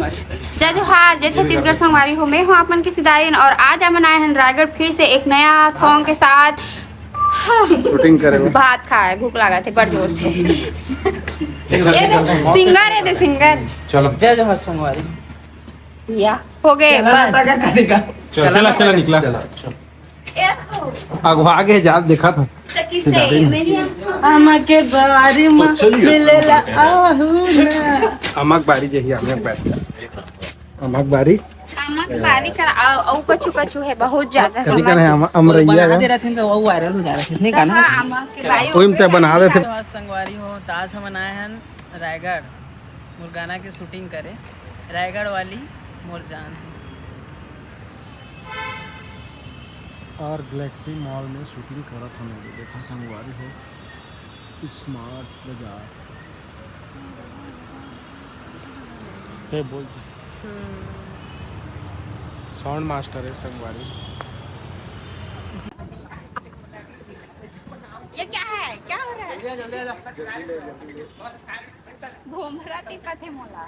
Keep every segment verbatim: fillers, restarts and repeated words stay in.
जय जोहार, जय छत्तीसगढ़ संगवारी हो, मैं हूँ आप मन के सिदारिन और आज हमन आए हैं रायगढ़ फिर से एक नया सॉन्ग के साथ। शूटिंग करे बर। भात खाए, भूख लागत है बड़ जोर से। ये दे, सिंगर है दे, सिंगर। चलो। जय जोहार संगवारी। या हो गए बस। चला चला निकला। अगवा के जात देखा था। आमा के बारी में मिलेला आहू ना। अमक बारी जही अमक बारी। अमक बारी। आमा के बारी कर, अउ कछु कछु है बहुत ज्यादा। कथी कहना है अम- अमरैया बना का। दे रहे थे तो वो वायरल हो जा रहे थे, नहीं कहना। हाँ, आमा के बारी। ओही में ते बना देथे। संगवारी हो, तो आज हमन आए हैं रायगढ़ मुरगाना के शूटिंग करे। रायगढ़ वाली मोर जान है। और गैलेक्सी मॉल में शूटिंग करत हन। देखा संगवारी हो, स्मार्ट बाजार। हे बोल जी। साउंड मास्टर है संगवारी। ये क्या है, क्या हो रहा है? भोमरा दिखत है मोला।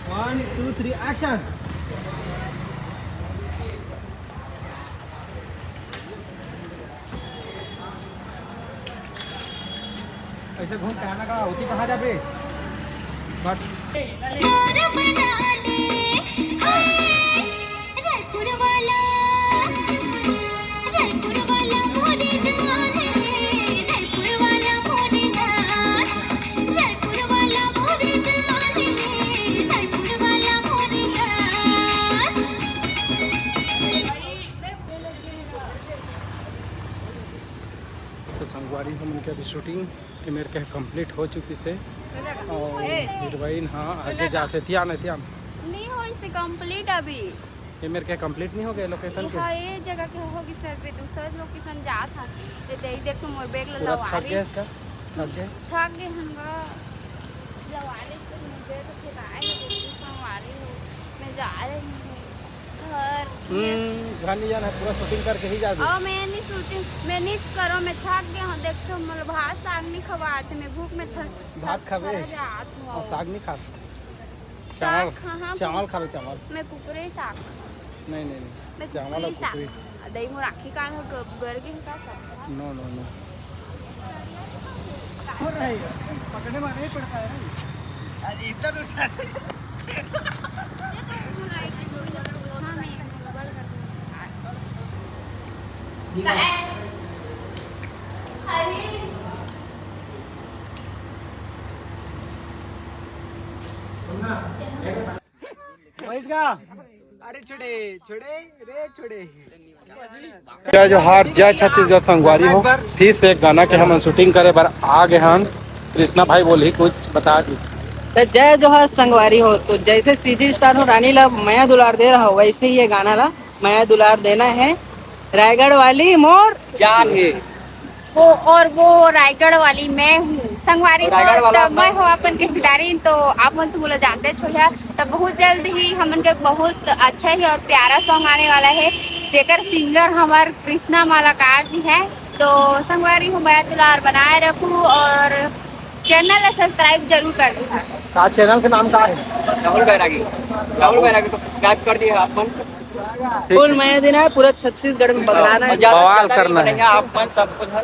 One, two, three, action. ऐसे घूम के आना का होती कहाँ जाबे? बट रायपुर वाला, रायपुर वाला मोरी जान है, रायपुर वाला मोरी जान, रायपुर वाला मोरी जान है, रायपुर वाला मोरी जान। तो संगवारी हमन के अभी शूटिंग ये मेरे के कंप्लीट हो चुकी से। और हीरोइन हाँ आगे जाते ध्यान है ध्यान। नहीं हो इसे कंप्लीट अभी। ये मेरे के कंप्लीट नहीं हो गए लोकेशन के। हाँ, ये जगह के होगी सर, पे दूसरा लोकेशन जात था। ये दे देख तो मोर बैग ला पूरा लवा थक गया रही। इसका। थक गए। थक गए हम गा। लवा रही तो मोर बैग तो फेंकाए हो, दूसरी संगवारी हो। मैं जा रही हूँ घर। हम्म, घर नहीं जाना है, पूरा शूटिंग करके ही जाबे। और मैं नहीं शूटिंग, मैं नहीं करो, मैं थक गया हूँ। देख तो मोला भात साग नहीं खवाते, मैं भूख में थक भात खाबे? थक जात हूँ। और साग नहीं खा। साग चावल खा, हाँ, चावल खाबे चावल। मैं कुकरे साग। नहीं नहीं नहीं। मैं चावल कुकरी और साग। कुकरी। दही मोर आखी काल हो ग-, गर के का साग। नो नो नो। पकड़ने में नहीं पड़ता है ना। इतना दूर से हाँ, मैं मोबाइल कर दूँगी। वैस का? अरे छोड़े, छोड़े, रे छोड़े। जय जोहार, जय छत्तीसगढ़ संगवारी हो। फिर से एक गाना के हम शूटिंग करे बर आ गए हन। कृष्णा भाई बोली कुछ बता दी। तो जय जोहार संगवारी हो। तो जैसे सीजी स्टार हो रानी ला मया दुलार दे रहा हो, वैसे ही ये गाना ला मया दुलार देना है। रायगढ़ वाली मोर जान है। वो, और वो रायगढ़ वाली मैं हूँ, संगवारी हो, तो मैं हो अपन के सिदारिन, तो आप मन तो मोला जानते हो या, तो बहुत जल्द ही हमन के बहुत अच्छा ही और प्यारा सॉन्ग आने वाला है, जेकर सिंगर हमार कृष्णा मालाकार जी है। तो संगवारी हो, मया दुलार बनाए रखू और चैनल ला सब्सक्राइब जरूर कर दूंगा। का चैनल के नाम का है? राहुल बैरागी। राहुल बैरागी को सब्सक्राइब कर दिया आप मन। फुल मया देना है, पूरा छत्तीसगढ़ में बगलाना है। मजा बवाल करना करना है। है आप मन सब कुछ है।